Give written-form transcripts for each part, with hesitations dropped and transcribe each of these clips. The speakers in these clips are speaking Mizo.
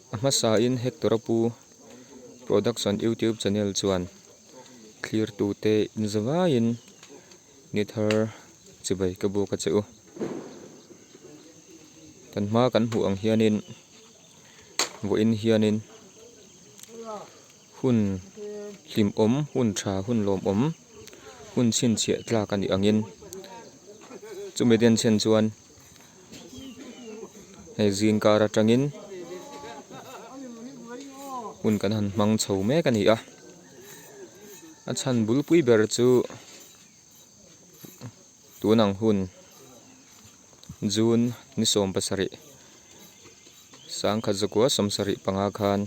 A hmasain Hector a pu Production YouTube channel chuan thlirtute inzavaiin ni thar chibai ka buk a che u. Kan hma kan hmuh ang hianin vawiin hianin hun hlimawm, hun tha, hun lawmawm, hun chhinchhiah tlak a nih angin chumi denchhen chuan hei zing kar atangin hun kan han hmang chho mek a ni a a chhan bulpui ber chu tun ang hun June ni 17 1975 khan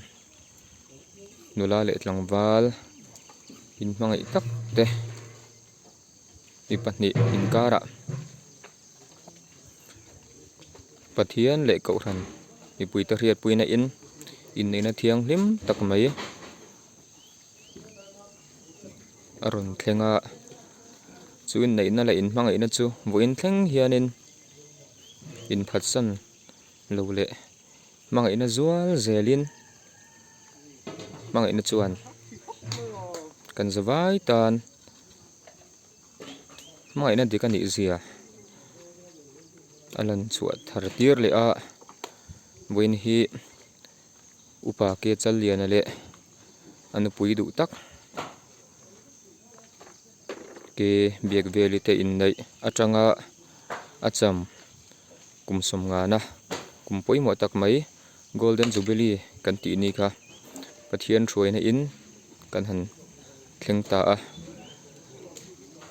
nula leh tlangval inhmangaih tak te. Mi pahnih inkarah Pathian leh Kohhran mipuite hriatpuina in inneihna thianghlim tak mai a rawn thleng a, chu inneihna leh inhmangaihna chu vawiin thleng hianin inphatsan lo leh hmangaihna zual zelin hmangaihna chuan kan zavai tan. Hmangaihna dik a nih zia a lan chhuah thar tir leh a, vawiin hi upa ke chal liana leh a nupui duh tak ke biak veli te inneih atanga a cham kum sawmngana kum pawimawh tak mai golden jubilee kan tih ni kha Pathian hruaina in kan han thleng ta a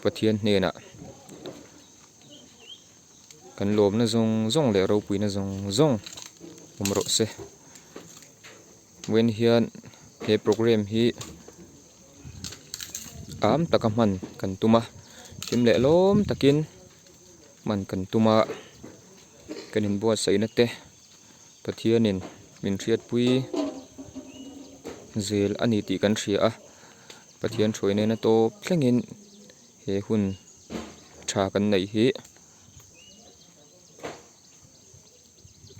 Pathian hnenah kan lawmna zawng zawng leh ropuina zawng zawng awm rawh se vawiin hian he programme hi am taka hman kan tum a hlim leh lawm takin hman kan tum a kan inbuatsaihna te. Pathianin min hriatpui zel a ni tih kan hria a, Pathian hruai nena tawp thlengin he hun tha kan neih hi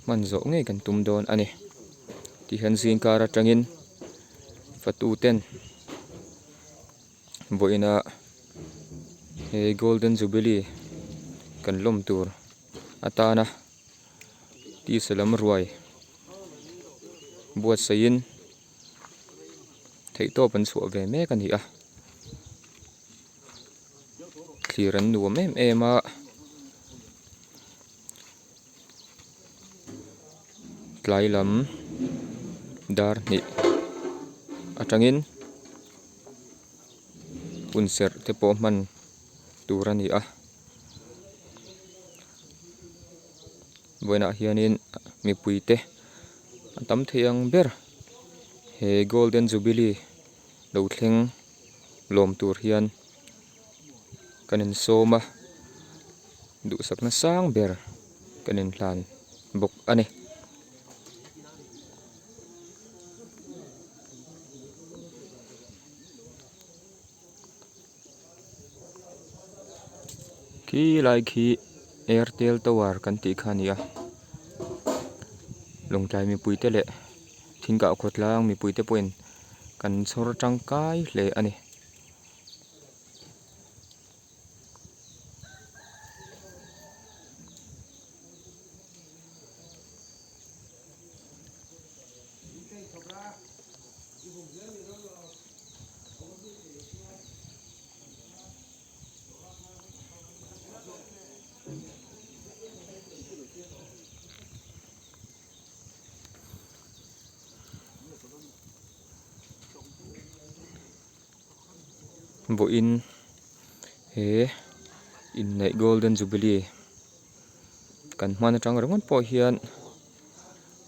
hman zawh ngei kan tum dawn a ni. Tihian zingkar atangin fatu ten vawiina he golden jubilee kan lawm tur atana. Tisa lam ruai buatsaihin theihtawp an chhuah ve mek a ni a thlir an nuam em em a tlai lam dar hnih atangin hun serh te pawh hman tur a ni a. Vawiinah hianin mipuite a tam thei ang ber he golden jubilee lo thleng lawm tur hian kan insawm a duhsakna sang ber kan inhlan bawk a ni. Khi lai khi airtel tower kan tih kha a ni a lawngtlai mipui te leh thingkah khawtlang mipui te pawhin kan chhawr tangkai hle a ni. Vawiin he inneih golden jubilee kan hman atang ringawt pawh hian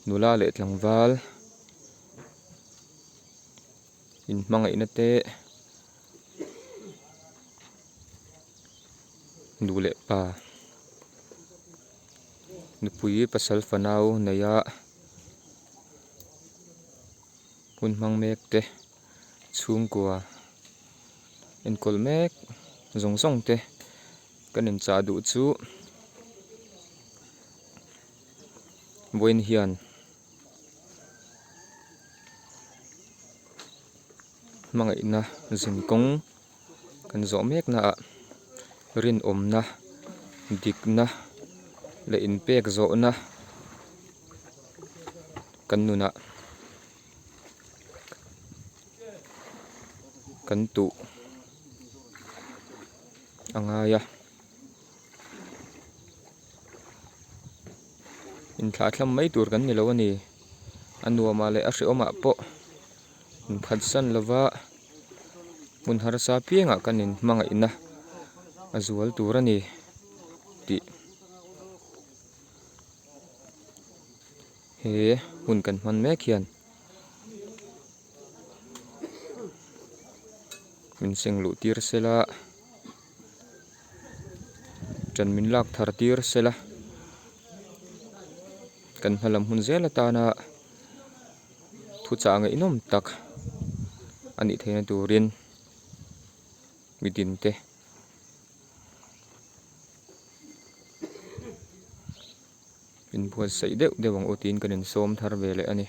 nula leh tlangval inhmangaihna te nu leh pa nupui pasal fanau neia hun hmang mek te chhungkua enkawl mek zawng zawng te kan inchah duh chu vawiin hian. Hmangaihna zinkawng kan zawh mek naah rinawmna, dikna leh inpek zawhna kan nunah kan tuh a ngai a. Inthlahthlam mai tur kan ni lo a ni. A nuamah leh a hrehawmah pawh inphatsan lova hmun harsa piangah kan inhmangaihna a zual tur a ni tih he hun kan hman mek hian min seng luh tir sela. Ṭan min lak thar tir sela kan hma lam hun zel atana thuchah ngaihnawm tak a nih theihna turin midin te inbuatsaih deuh deuh ang u tiin kan insawm thar ve leh a ni.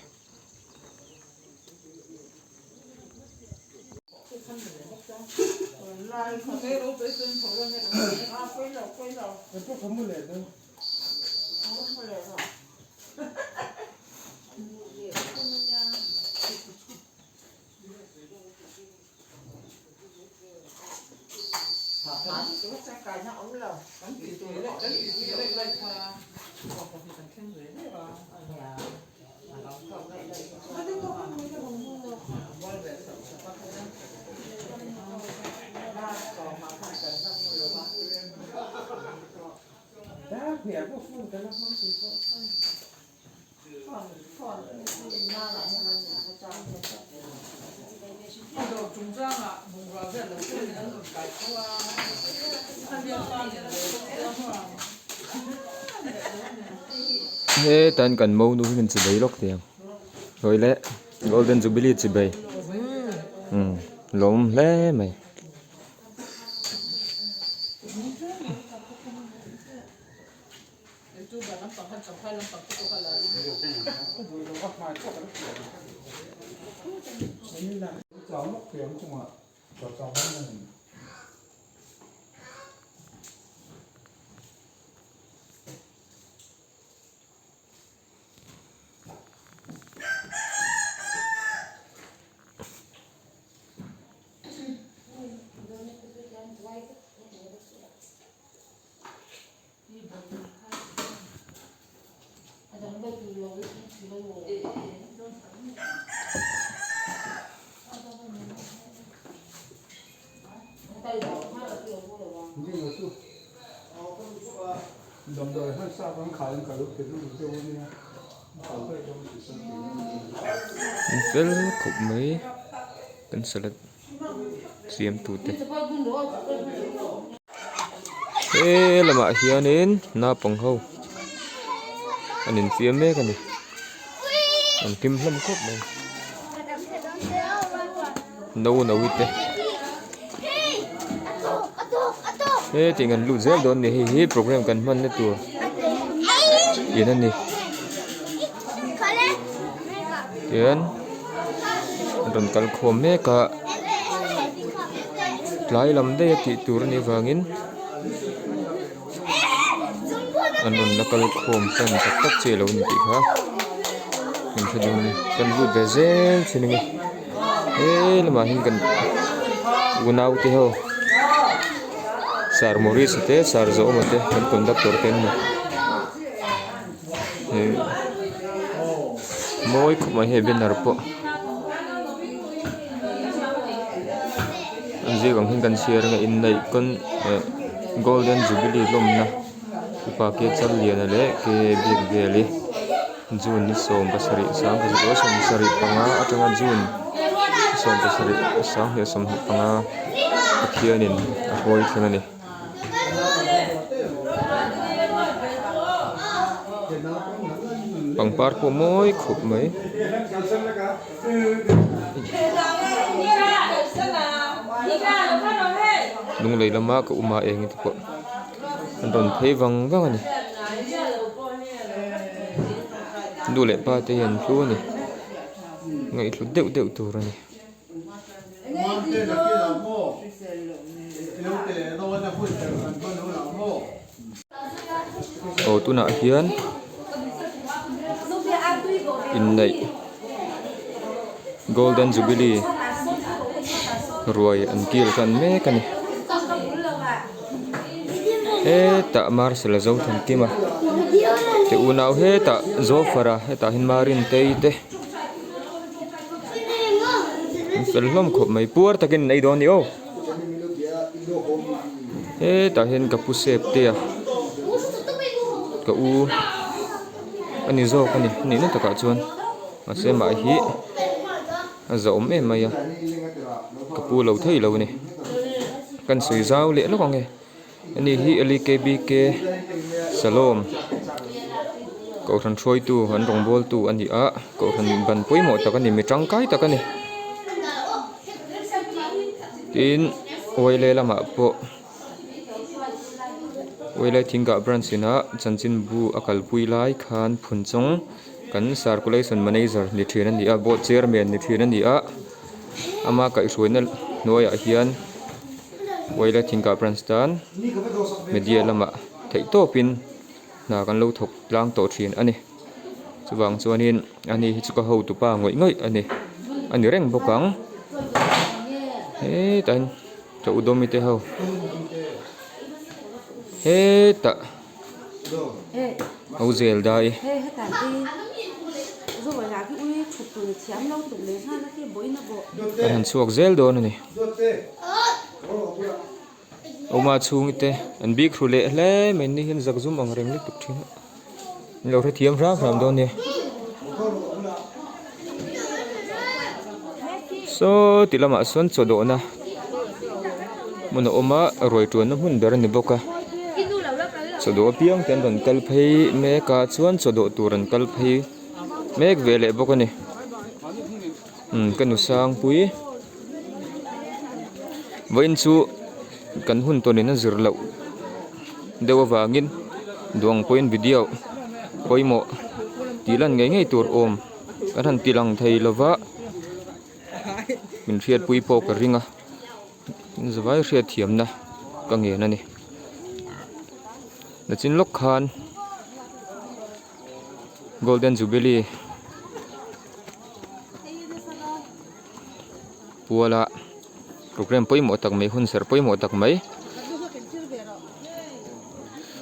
Hetan kan monu hi min chibei lawk thei ang hawi le golden jubilee chibei umm lawm hle mai. An fel khawp mai kan salad siam tute. He lamah hianin naupang ho an infiam mek a ni an hlim hlawm khawp mai no no te hetiang an lut zel dawn a ni hei hi program kan hmanna tur in a ni tian an rawn kal khawm mek a tlai lam daih a tih tur a nih vangin an rawn la kal khawm tan tak tak chiah lo a ni tih kha kan hre dawn a ni kan lut ve zel thin a ni he lamah hian kan unau te ho sir Maurice te sir Zawma te kan conductor te an ni. Mawi khawp mai hei banner pawh an ziak ang hian kan chhiar ang a inneih kawn eh golden jubilee lawmna upa ke challiana leh ke biak veli june ni 17 1975 atanga june 17 1925 Pathianin a hruai thleng a ni. Pangpar pawh mawi khawp mai. Lunglei lama ka uma eng te pawh an rawn phei vang vang a ni. Nu leh pa te hi an hlu a ni. Ngaihhlut deuh deuh tur a ni. Aw tunah hian inneih golden jubilee ruai an kil tan mek a ni hetah marcel a zo thankim a te unau hetah zofara hetah hian marintei te an fel hlawm khawp mai puar takin an ei dawn a ni aw. Hetah hian ka pu sep te a ka u a ni zawk a ni a nihna takah chuan mahse mah hi a zahawm em mai a ka pu lo thei lo a ni kan sawi zau leh lawk ang e. Ani hi LEKBK Salom Kohhran hruaitu an rawngbawltu a ni a, Kohhran ban pawimawh tak a ni, mi tangkai tak a ni. Tin, Uaile lamah pawh Uaile Thingkah Branch inah chanchinbu a kalpui lai khan Phunchawng kan Circulation Manager ni thin a ni a, Board Chairman ni thin a ni a, ama kaihhruaina hnuaiah hian. Uaila Thingkah Branch tan media lamah theih tawpin hna kan lo thawk tlang tawh thin a ni. Chuvang chuanin ani hi chu ka hotupa ngawih ngawih a ni a ni reng bawk ang. Hetah hian Tha Udawmi te ho hetah. Ho zel dai. Kan han chhuak zel dawn a ni. Awma chhung te an bik hru leh hle mai ni hian zakzum ang reng lutuk thin a. Min lo hrethiam hram hram dawn nia. Saw ti lamah sawn chaw dawhna hmun a awm a ruai tuanna hmun ber a ni bawk a chaw dawh apiang te an rawn kal phei mek a chuan chaw dawh tur an kal phei mek ve leh bawk a ni umm ka nu sangpui vawiin chu kan hun tawnin a zir loh deuh avangin duang pawhin video pawimawh tih lan ngei ngei tur awm kan han ti lang thei lova min hriatpui pawh ka ring a zavai hriatthiamna ka ngen a ni nachin lawk khan golden jubilee puala program pawimawh tak mai hun serh pawimawh tak mai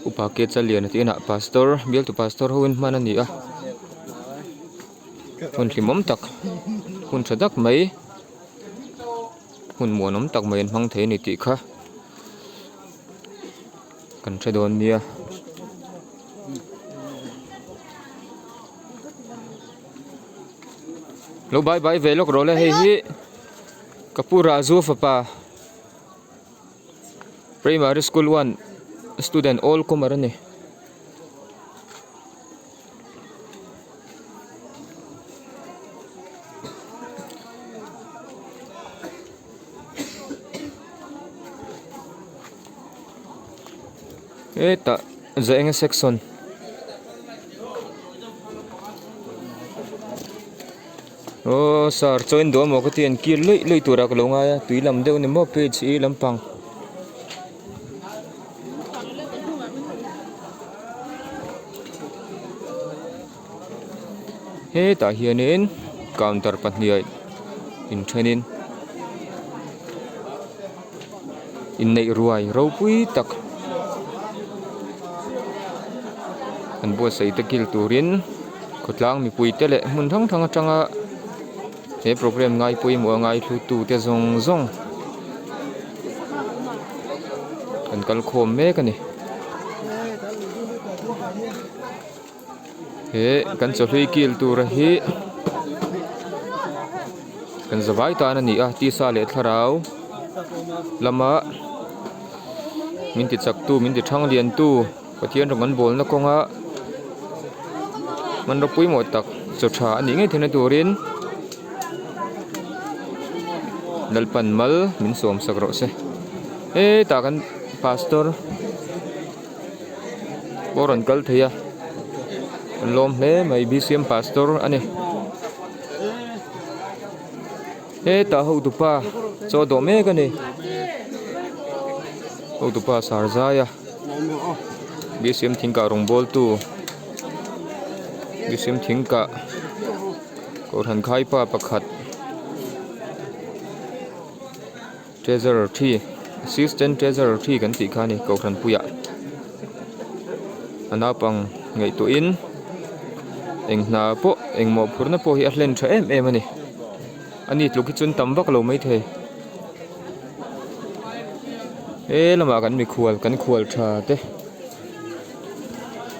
upa ke chalian a tih inah pastor bialtu pastor ho in hman a ni a hun hlimawm tak hun tha tak mai hun muanawm tak mai an hmang thei a ni tih kha kan hre dawn nia. Lo bai bai ve lawk rawh le hei hi ka pu Raju fapa primary school one student all comer a ni. Hetah zaenga section aw sir chaw in duh amaw ka ti an kil luih luih turah ka lo ngai a tui lam deuh ni maw page hi lampang. Hetah hianin counter pahnih inthenin inneih ruai ropui tak an buatsaih te kil turin khawtlang mipui te leh hmun hrang hrang atanga he programme ngai pawimawh a ngaihlu tu te zawng zawng an kal khawm mek a ni. He kan chawhlui kil tura hi kan zavai tan a ni a tisa leh thlarau lama min ti chak tu min ti thang lian tu Pathian rawng an bawlna kawnga hmanraw pawimawh tak chaw tha a nih ngei theihna turin Lalpan mal min sawm sak rawh se hetah kan pastor. Pawh rawn kal thei a an lawm hle mai B_C_M pastor a ni. Hetah hotupa chaw dawh mek a ni. Hotupa Sarzaia BCM thingkah rawngbawltu BCM thingkah Kohhran khaipa pakhat Treasurer thi Assistant Treasurer thi kan tih kha a ni Kohhran puiah a naupang ngaihtuahin eng hna pawh eng mawhphurhna pawh hi a hlen tha em em a ni ani tluk hi chuan tam vak lo maithei he lamah kan mikhual kan khual tha te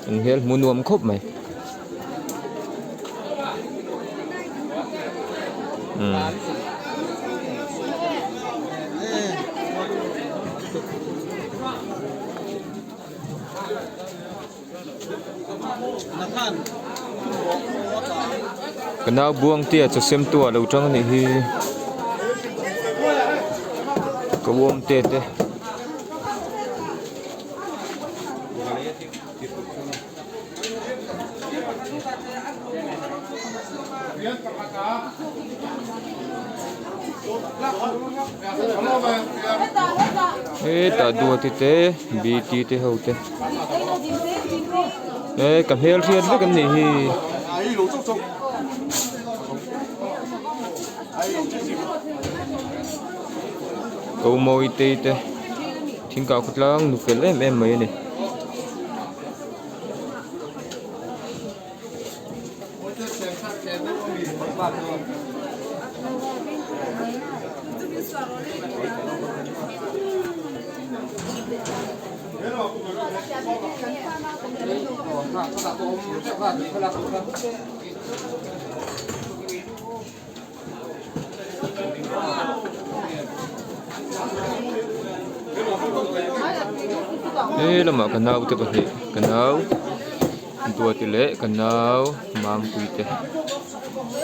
an hmel hmu nuam khawp mai. Ka nau Buangtea chaw sem tu ah lo tang a nih hi ka uamte te. Hetah duati te bt te ho te eh ka hmel hriat vek an nih hi. Ko mawi te te thingkah khawtlang nu fel em em mai a ni. He lamah ka nau te pahnih ka nau Duati leh ka nau Mampuii te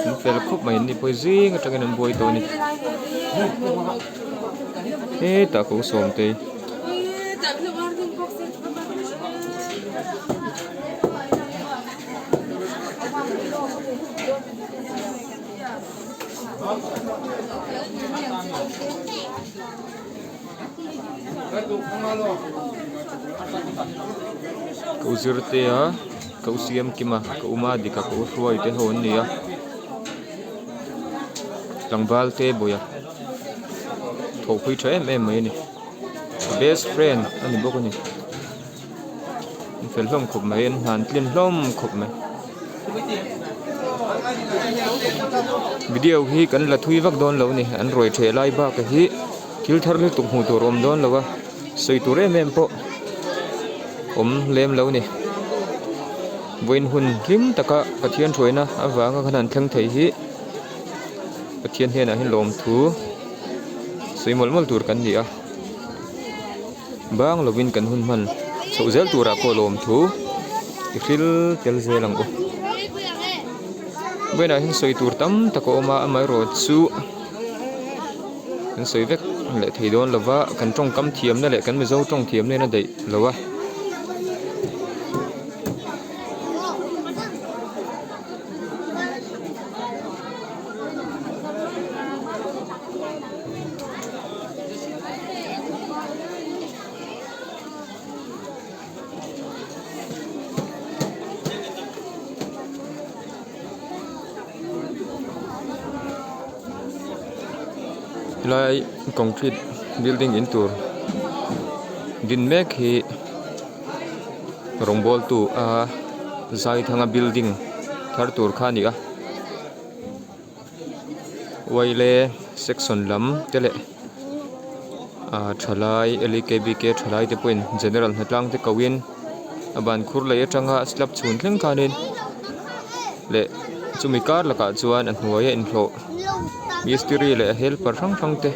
an fel khawp mai an ni pawh zing atangin an buai tawh a ni hetah ko sawmtei. Ka u zirte a ka u siam kim a ka u ma dik a ka u hruai te ho an ni a tlangval te bawih a thawhpui tha em em mai a ni best friend a ni bawk a ni. An fel hlawm khawp mai an hna an tlin hlawm khawp mai. Video hi kan la thui vak dawn lo a ni an ruai theh lai bakah hi thil thar lutuk hmuh tur a awm dawn lo a sawi tur em em pawh awm lem lo a ni. Vawiin hun hlim taka Pathian hruaina avanga kan han thleng thei hi Pathian hnenah hian lawmthu sawi mawlh mawlh tur kan ni a. Bang lovin kan hun hman chhoh zel turah pawh lawmthu i hril tel zel ang u. Vawiinah hian sawi tur tam tak a awm a amaherawhchu kan sawi vek leh thei dawn lova kan tawngkam thiamna leh kan mizo tawng thiamna in a daih lo a. Helai concrete building in tur din mek hi rawngbawl tu a zaithanga building thar tur kha a ni a. Uaile section lam te leh ah thalai l e k b k thalai te pawhin general hnatlang te ko in a ban khur lei atanga slab chhun thleng khanin leh chumi kar lakah chuan a hnuaia inhlawh mistiri leh helper hrang hrang te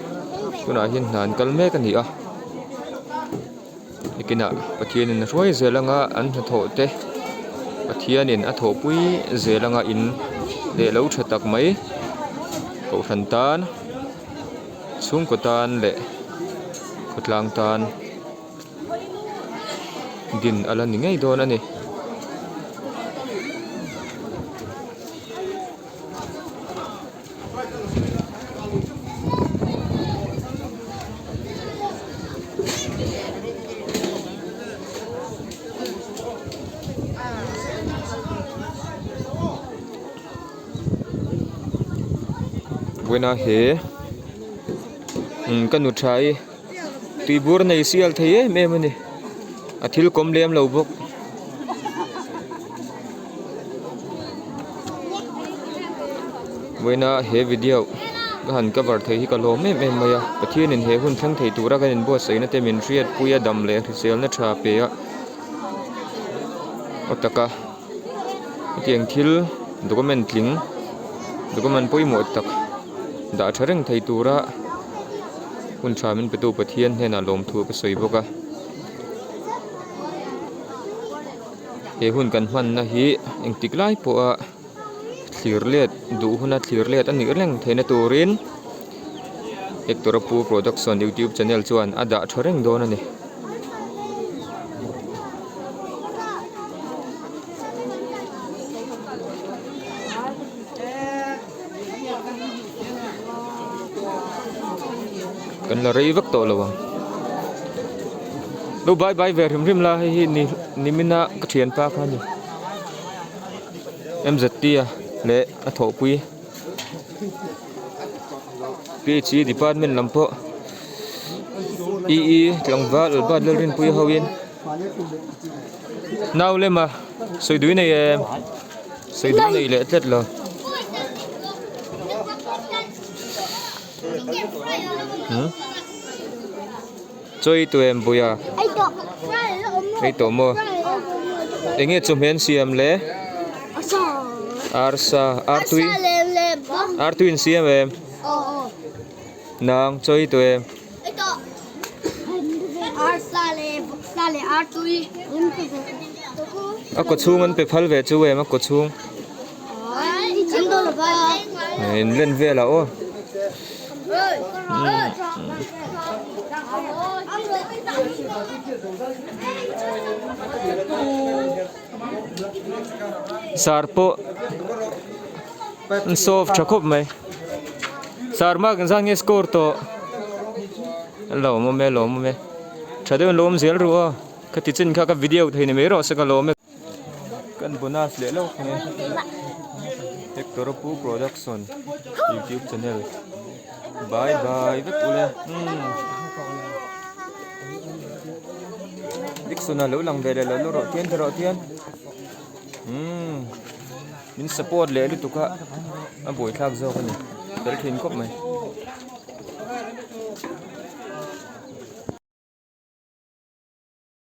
tunah hian hna an kal mek a ni a. Nikinah Pathianin a hruai zel anga an hnathawh te Pathianin a thawhpui zel anga in leh lo tha tak mai kohhran tan chhungkaw tan leh khawtlang tan din a la ni ngei dawn a ni. Vawiina he umm ka nu tha hi tuibur nei sial thei em em a ni a thil kawm lem lo bawk. Vawiina he video ka han cover thei hi ka lawm em em mai a Pathianin he hun thleng thei tura kan inbuatsaihna te min hriatpui a dam leh hriselna tha pe a aw taka hetiang thil document tling document pawimawh tak dah tha reng thei tura hun tha min petu Pathian hnenah lawmthu ka sawi bawk a he hun kan hmanna hi engtik lai pawha thlir let duh huna thlir let a nih reng theihna turin Hector a pu production youtube channel chuan a dah tha reng dawn a ni. Kan la rei vak tawh lo ang. Lo bye bye ve hrim hrim la hei hi ni nimina ka thianpa kha a ni. M_Z_T a leh a thawhpui. P_H_E department lam pawh E_E tlangval Albert Lalrinpuii ho in nau lema sawi dui nei em sawi dui nei leh tlat lo. Chaw i tuh em Buia? Ei tawh maw? Enge chawhmeh an siam le? Arsa artui artui an siam em? Nang chaw i tuh em? A kaw chhung an pe phal ve chu em a kaw chhung? In len velah aw. Sar pawh an solve tha khawp mai sar mark engzat nge score tawh a lawm awm e a lawm awm e tha deuhin lo awm zel ru aw ka ti chin kha ka video thei ni mai rawh se ka lawm e. Kan bonus leh lawk nge Hector Pu Production YouTube channel bye bye vek ule umm Dickson a lo lang ve leh lo lo rawh tian rawh tian umm min support leh lutuk a a buaithlak zawk a ni fel thin khawp mai.